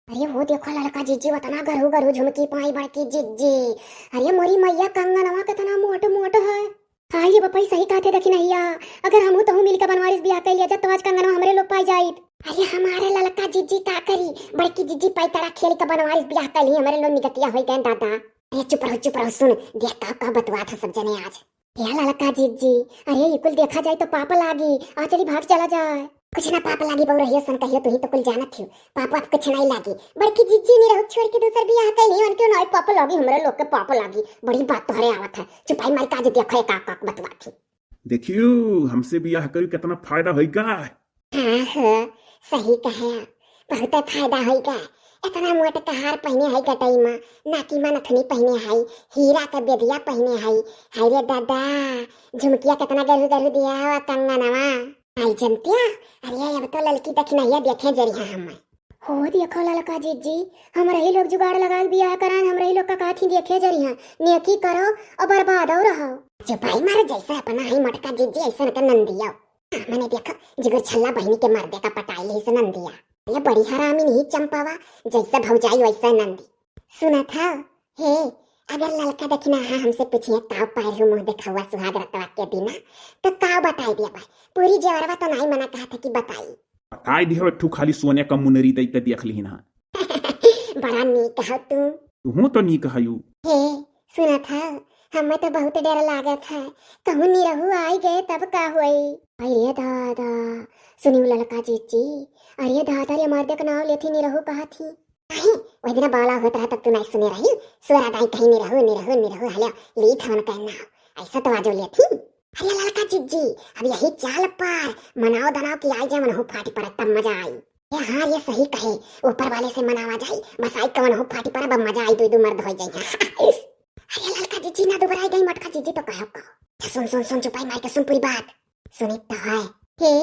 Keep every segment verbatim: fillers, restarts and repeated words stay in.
अरे वो देखो ललका जिज्जी, वतना गरहू गरहू झुमकी पाई बड़की जिज्जी। अरे मोरी मैया, कंगनवा केतना मोट मोट है। हाय रे बपई, सही कहत है दखिनहिया, अगर हमहू तहू मिलके बनवारिस बियाह कइ लिया जा, तो आज कंगनवा हमरे लोग पाई जाइत। अरे हमारे ललका जिज्जी का करी, बड़की जिज्जी पाई तड़ा खेल के बनवारिस बियाह कइ ली, हमरे लोग निगतिया होइ गए दादा। अरे चुप रहो, चुप रहो, सुन, देख का का बतवात है सब जने आज। या ललका जिज्जी, अरे ई कुल देखा जाए तो पाप लागी, आ चली भाग चला जाए। कुछ ना पाप लागी बउरहिया सन, कहियो तुही तो कुल जानत हो, पाप वाप कुछ नहीं लागी। बड़की जिज्जी निरहू छोड़ के दूसर बियाह कइ ली, उनके नाई पाप लागी, हमरे लोग के पाप लागी। बड़ी बात तोहरे आवत है, चुपाई मार के आज देखो एक आक आक बतवा थी। देखियो, हमसे बियाह करी कितना फायदा होइगा। हाँ हो, सही कहे, बहुत फायदा होइगा। इतना मोट कहार पहिने है गटई मा, नाकी मा नथनी पहिने है, हीरा का बेदिया पहिने है। हाय रे दादा, झुमकिया कितना गरहू गरहू दिया हुआ कंगनवा। आई जनतिया, अरे अब तो ललकी दखिनहिया देखे जरिहा हमें। हो देखो ललका जिज्जी, हमरे ही लोग जुगाड़ लगा के बियाह करान, हमरे ही लोग का काथी देखे जरिहा, नेकी करो और बर्बाद हो रहो। चुपाई मारो, जैसे अपना ही मोटका जिज्जी ऐसे न नंदिया। हाँ, मैंने देखो, जिगर छल्ला बहिनी के मर्दे का पटाई ली से नंदिया। ये बड़ी हरामी नहीं चंपावा, जैसे भौजाई वैसे नंदी। सुना था, हे, अगर ललका दखिनहा हमसे पूछिए, "काव पार हूँ मुँह देखौआ सुहाग रतवा के दिना?" तो काव बताई दिया भाई, पूरी जेवरवा तो नाई मना कहा था कि बताई। बताई दियो, एक ठू खाली सोने का मुनरी दई के देख ली ना। बड़ा नीक हो तू। तुहूँ तो नीक हयू। हे, सुना था, हमें तो बहुत डर लागत है, कहूँ निरहू आई गए तब का होई? अरे दादा, सुनी ललका जिज्जी, अरे दादा रे, मर्दे का नाव लेथी निरहू कहा थी। नहीं, वही दिन बावला होत रहा तब तू नहीं सुने रही। सोरा दाई कहीं निरहू, निरहू, निरहू, हले, लीत हवन कहना। ऐसा तो आजो लेथी। अरे ललका जिज्जी, अब यही चाल पर मनाओ दनाओ कि आई जाए मनहू फाटी पर तब मजा आई। ये हाँ, ये सही कहे, ऊपर वाले से मनावा जाई, बस आई कवन हो फाटी पर अब मजा आई, दो दो मर्द हो जाई। अरे ललका जिज्जी ना दुबराई गई, मोटका जिज्जी तो कहो कहो। अच्छा सुन, सुन, सुन, चुपाई मार के सुन पूरी बात। सुनित तो है। हे,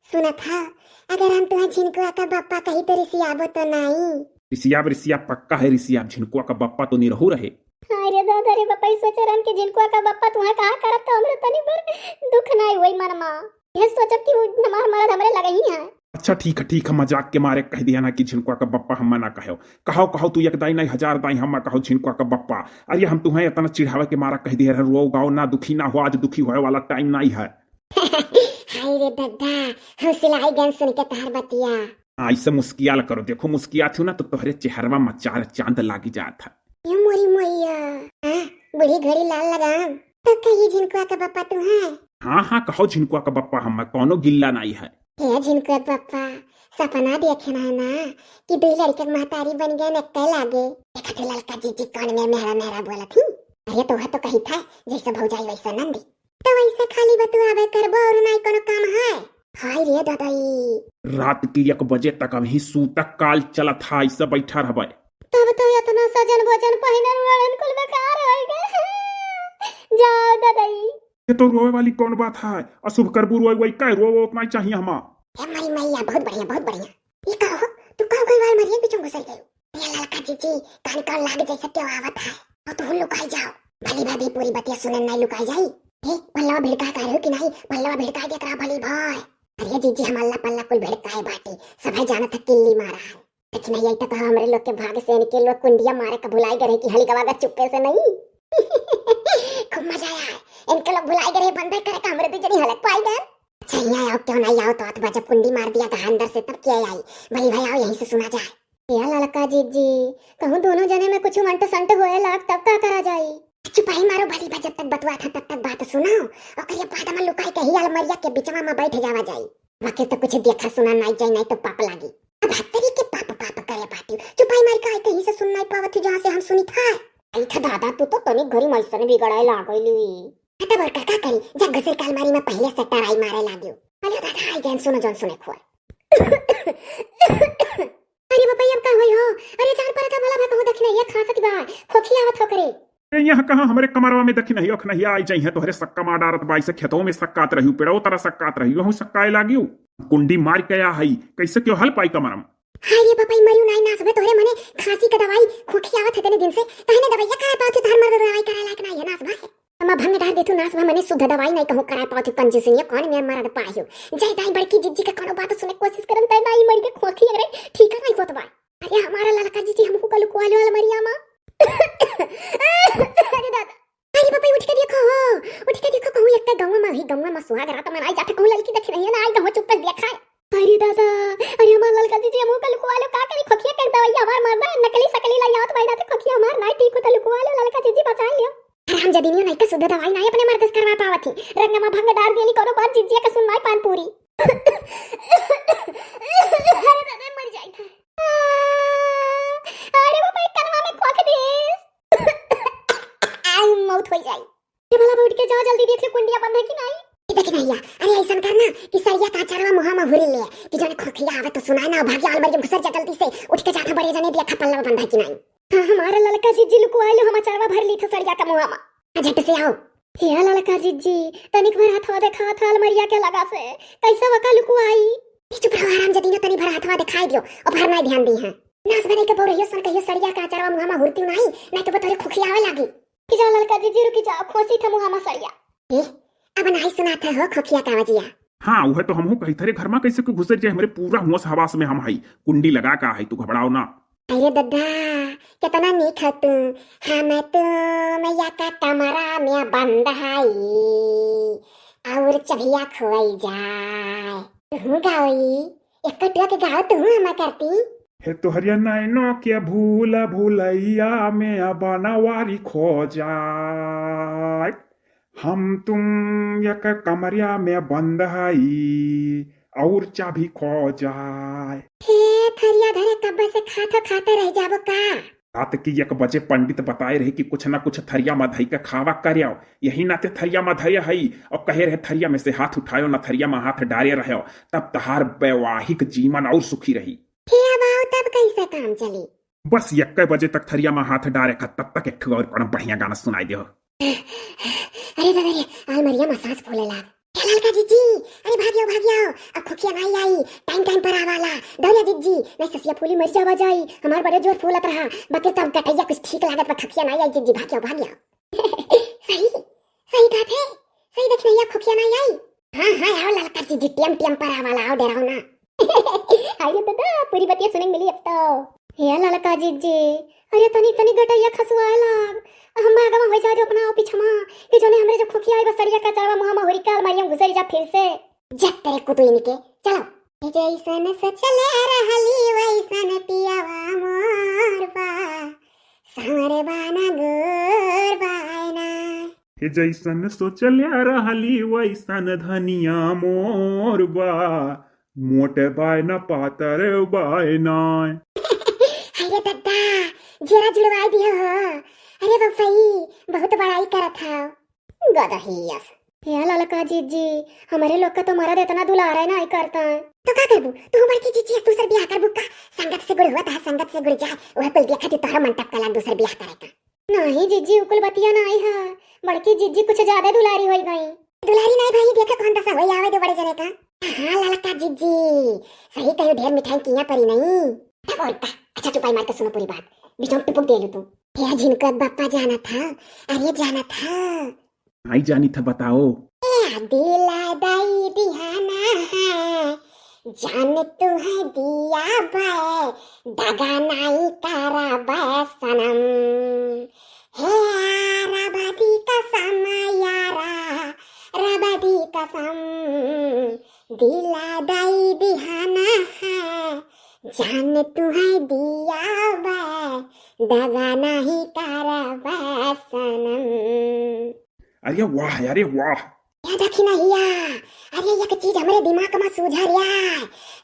सुनत हा, अगर हम तुहा झिनकुआ का बप्पा कही तो रिसियाबो तो नाई? रिसियाब, रिसियाब पक्का है, रिसियाब। झिनकुआ का बप्पा तो निरहू रहे। अरे दादा रे बप्पा, ई सोच रहन कि झिनकुआ का बप्पा तुहा कहा करत तो हमरे तनी भर दुख नाई होई मन मा। ये सोचब कि उ हमार मरद हमरे लगे ही है। अच्छा ठीक है, ठीक है, मजाक के मारे कह दिया ना कि झिनकुआ का बप्पा हम ना कहो। कहो, कहो तू एक दाई नहीं हजार दाई हम कहो झिनकुआ का बप्पा। अरे हम तुहे इतना चिढ़ावे के मारा कह दिया रहे, रोओ गाओ ना, दुखी ना हो, आज दुखी होए वाला टाइम नहीं है। हाय रे दादा, हम सिलाई गन सुन के तहर बतिया। हाँ, ऐसे मुस्कियाल करो, देखो मुस्कियात हो ना तो तोहरे चेहरवा में चार चांद लागी जात है। ये मोरी मैया, हाँ, बूढ़ी घड़ी लाल लगाम। तो कही झिनकुआ का बप्पा तू है? हाँ, हाँ, कहो झिनकुआ का बप्पा हम, कौनो गिल्ला नहीं है। हे झिनकुआ का बप्पा, सपना देखे ना ना कि दुई लड़के के महतारी बन गए, नक्के लागे। देखत ही ललका जिज्जी कान में मेहरा मेहरा बोलत ही। अरे तोहे तो कही था, जैसे भौजाई वैसे नंदी। तो वैसे खाली बतुआबे करबो और नाई कोनो काम है? हाय रे दादाई। रात की एक बजे तक अभी सूतक काल चलत है, ऐसे बैठा रहबे। तब तो इतना सजन भोजन पहिनल उड़न कुल बेकार हो गए। जाओ दादाई। ये तो रोवे वाली कौन बात है? अशुभ करबू रोए वही का, रोवे उतना ही चाहिए हमा। हे मारी मैया, बहुत बढ़िया, बहुत बढ़िया। ये का हो? तू का गलवाल मरियन पीछे घुसल गयो? ये ललका जिज्जी, कान कान लाग जैसे क्यों आवत है? और तू लुकाई जाओ। भली भाभी पूरी बतिया सुनन नहीं लुकाई जाई। हे, पल्लवा भिड़का का रहो कि नहीं? पल्लवा भिड़का के करा भली भाई। अरे जिज्जी, हम अल्ला पल्ला कुल भिड़काए बाटी। सभे जानत है किल्ली मारा है। लेकिन नहीं आई तो कहा हमरे लोग के भाग से इनके लोग कुंडिया मारे का भुलाई गए कि हली गवा चुप्पे से नहीं। खूब मजा आया है। इनके लोग भुलाई गए बंदे करे का हमरे भी जनी हलक पाई गए। अच्छा, यहाँ आओ, क्यों नहीं आओ, तो हाथ बा जब कुंडी मार दिया कहा अंदर से, तब क्या आई? भली भाई आओ, यहीं से सुना जाए। या ललका जिज्जी, कहूँ दोनों जने में कुछ मंट संट होए लाग, तब का करा जाई? चुपाई मारो भली बा, जब तक बतुआ था तब तक बात सुनाओ, ओकरे बाद में लुकाई के ही अलमरिया के बिचवा में बैठ जावा जाई। बाकी तो कुछ देखा सुना नहीं जाए, नहीं तो पाप लागी। अब हत्तरी के पाप पाप करे बाटी, चुपाई मार के आई कहीं से सुन नहीं पावत ही जहाँ से हम सुनी था। आई था दादा, तू तो तनी घरी मैसन बिगड़ाए लागली। हटा बड़का का करी, जा घुसर के अलमारी में पहले से टराई मारे लागियो। अरे दादा, आई गए, सुनो जौन सुने खोर। अरे बापा, ये अब का होई हो? अरे जान पर था भला भा कहूँ दखिनहिया खांसत बा, खोखी आवत हो करे। ए, यहाँ कहाँ हमरे कमरवा में दखिनहिया ओखनहिया आई जाई है, तोहरे सक्का मार डारत बा, ऐसे खेतों में सक्कात रही, पेड़ों तरह सक्कात रही, वहूँ सक्काए लागियो। कुंडी मार के आ हई, कैसे क्यों हल पाई कमरम? हाय रे बापा, ई मरियो नाई नास बे, तोहरे मने खांसी का दवाई खोखी आवत है इतने दिन से, कहने दवाइया कहाँ पावत है, तोहर मर्द दवाई करे लायक नाई है, नास बा है। अम्मा भंग डार देथु नास बा, मने शुद्ध दवाई नहीं कहूँ कराए पावत ही, कंजूसिनिया कौन में मरद पायो। जय दाई बड़की जिज्जी के कोनो बात सुने कोशिश करन तय दाई मर के खोखी अगरे ठीक नहीं होत बा। अरे हमारा ललका जीजी, हमहू का लुकवा लो अलमरिया मा। अरे दादा, अरे बापा, उठ के देखो हो, उठ के देखो, कहूँ एक गौवा मा ही, गौवा मा सुहाग रात मनाई जात, कहूँ ललकी देखे नहीं है ना, आई गौवा चुप्पे से देखा है। अरे दादा, अरे हमार ललका जीजी, हमहू का लुकवा लो, का करी, खोखिया के दवाई हमार मरदा, नकली सकली लाई आवत बाई ना, तो खोखिया हमार नाई ठीक होता, लुकवा लो, ललका जीजी बचा लियो। अरे हम जदीनियो नाई का शुद्ध दवाई नाई अपने मर्द से करवा पावत ही, रंगमा भंग डार देली, कोनो बात जीजिया का सुनवाई पान पूरी। अरे दादा, मर जाई था। अरे बाबा, एक कनवा में खोख देस। आई मौत हो जाई। ये भला उठ के जाओ, जल्दी देख ले कुंडिया बंद है कि नहीं। ये देख नैया, अरे ऐसन करना कि सरिया का अचारवा मुहा मा हुरी ले, कि जौन खोखिया आवे तो सुनाए ना, भाग्य आल मरियम घुसर जा जल्दी से, उठ के जाता बड़े जने दिया खपल्ला बंद है कि नहीं। हाँ, हमारा ललका जीजी लुकवाए लो, हम अचारवा भर ली था सरिया का मुहा मा। आ झट से आओ। हे ललका जीजी, तनिक भर हथवा देखा था अलमरिया के लगा से, कैसा वका लुकवाई? ए, चुप रहो, आराम जदीनो, तनी भर हथवा दिखाई दियो, और भर नाई ध्यान दी है। नास बने के बौरहियो सन कहियो सड़िया का अचारवा मुहा मा हुरती नाई, नाई तो बतौरे खोखिया आवे लागी। रुकी जाओ ललका जीजी, रुकी जाओ, खोसी था मुहा मा सड़िया। ए, अब नाई सुनात है हो खोखिया का आवाजिया। हाँ, वह तो हमहू कही थरे, घर मा कैसे को घुसर जाए, हमरे पूरा होश हवास में हम हई, कुंडी लगा का हई, तू घबराओ ना। अरे दद्दा, कितना नीक है तू। हम तू मैया का कमरा में बंद हई, और चभिया खोई जाए। तू गाओ ई, एक टुआ के गाओ तू हम करती। हे तोहरिया नैनो के भूल भुलैया में बनवारी खो जाए, हम तुम एक कमरिया में बंद हई और चाबी खो जाए। हे थरिया धरे कब्बे से खात हो, खाते रह जाबो का? रात की एक बजे पंडित बताए रहे कि कुछ ना कुछ थरिया में धई के खावा करियो, यही नाते थरिया में धरे हई और कहे रहे थरिया में से हाथ उठायो ना थरिया में हाथ डारे रहो, तब तहार वैवाहिक जीवन और सुखी रही। हे अब आओ तब कैसे काम चली? बस इक्के बजे तक थरिया में हाथ डारे का, तब तक एक ठो और कोनो बढ़िया गाना सुनाई दे हो। अरे दादा रे, अलमरिया मा सांस फूले लाग। ए ललका जीजी, अरे भाग्यो, भाग्यो, अब खोखिया नाई आई, टाइम टाइम पर आवाला। दौड़िया जीजी, नहीं ससिया फूली मर जावा जाई, हमार बड़े जोर फूलत रहा, बाकी तब गटैया कुछ ठीक लागत बा, खोखिया नाई आई जीजी, भाग्यो, भाग्यो। सही, सही बात है, सही देख नैया खोखिया नाई आई। हाँ, हाँ, आओ ललका जीजी, टियम टियम पर आवाला, आओ डराओ ना। अरे दादा, पूरी बतिया सुने मिली अब तो। हे ललका जीजी, अरे तनी तनी गटैया खसुआए लाग। हम आगवा हो जा जो अपना पीछमा, कि जोने हमरे जो खोखिया आई बस सड़िया का चावा मुहा मा हुरी का अलमारिया में घुसरी जा फिर से। जब तेरे कुतुई निके, चलो। जैसन सोचले रहली वैसन पियावा मोर बा, सांवर बाना गोर बायना। हे जैसन सोचले रहली वैसन धनिया मोर बा, मोट बाय न पातर बाय नाय। अरे दद्दा, जरा जुड़वाई दियो हो। अरे बप्पई, बहुत बड़ाई करत हो। गदहियस। हे ललका जीजी, हमरे लोग का तो मरद इतना दुलारे नाई करता है। तो का करबू? तू बड़की जीजी है, दूसर बियाह करबू का? संगत से गुड़ हुआ था, संगत से गुड़ जाए। वह कुल देखा थी तोहरा मन टपका लाग दूसर बियाह करे का। नहीं जीजी, उ कुल बतिया नाई है। बड़की जीजी कुछ ज्यादा दुलारी होई गई। दुलारी नाई भाई, देखा कौन दशा होई आवे दे बड़े जने का। हाँ ललका जीजी, सही कहियो, ढेर मिठाई किया परी नहीं। तब और का? अच्छा चुपाई मार के सुनो पूरी बात, बीच में टुपुक देलू तू। हे झिनकत बप्पा जाना था, अरे जाना था। नाई जानी था बताओ। ए दिला दाई दिहाना है, जान तू है दिया बे, दगा नाई करा बे सनम। हे रबा दी कसम यारा, रबा दी कसम, दिला दाई दिहाना है, जान तू है दिया बे, दगा नाई करा बे सनम। अरे वाह, अरे वाह। या दखिनहिया, अरे एक चीज हमरे दिमाग मा सूझा रिया।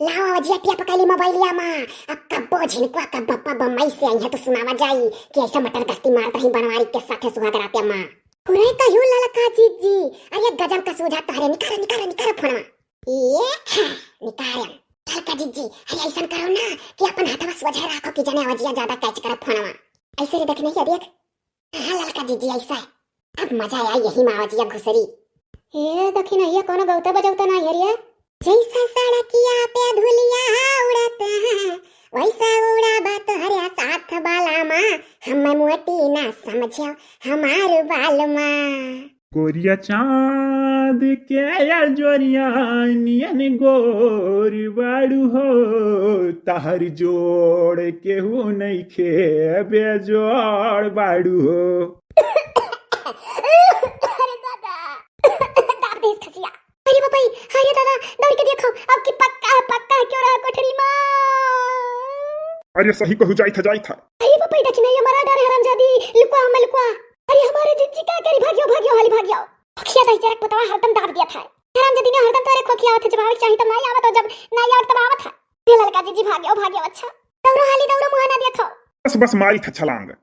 लावा जिया टिया पकैली मोबाइलिया मा। अब कब्बो झिनकुआ का बप्पा बम्बई से आई है तो सुनावा जाई कि ऐसा मटर गश्ती मारत रही बनवारी के साथे सुहाग रात्या मा। हुरे कहियो ललका जीजी, अरे गजब का सूझा तोहरे, निकारा, निकारा, निकारा फोनवा। ये है, निकारम। ललका जीजी, अरे ऐसन करो ना कि अपन हथवा सोझे राखो कि जने आवाजिया ज्यादा कैच करे फोनवा। ऐसे रे दखिनहिया देख, हाँ ललका जीजी, ऐसा है। अब मजा आया यही मा आवाजिया घुसरी। ए दखिनहिया, कोनो गौता बजौता नाई हरिया। जैसा सड़किया पे धुलिया उड़त है, वैसा उड़ाबा तोहरे साथ बाला मा। हमें मोटी ना समझो हमार बाल मा। कोरिया चाँद के अजोरिया नियन गोर बाड़ू हो, तहर जोड़ केहू नइखे, बेजोड़ बाड़ू हो। अरे दादा, दाब देस खसिया। अरे बापा रे, अरे दादा, दौड़ के देखो, अब की पक्का है, पक्का है, क्यों रहा कोठरी मा। अरे सही कहू, जाइत है, जाइत है। अरे बापा रे, देखी नहीं, हमारा डर हरामजादी, लुकवा, हमें लुकवा। अरे हमारे जिज्जी का करी, भागियो, भागियो, हाली भागियो। खोखिया दही जरक पुतवा हरदम दाब दिया था। हरामजादी ने हरदम तोरे खोखिया आवत है, जब आवे के चाही तब नहीं आवत, और जब नहीं आवत तब आवत है। ये ललका जिज्जी भागियो, भागियो, अच्छा। दौड़ो हाली, दौड़ो, मुँह ना देखो। बस, बस, मारी था छलांग।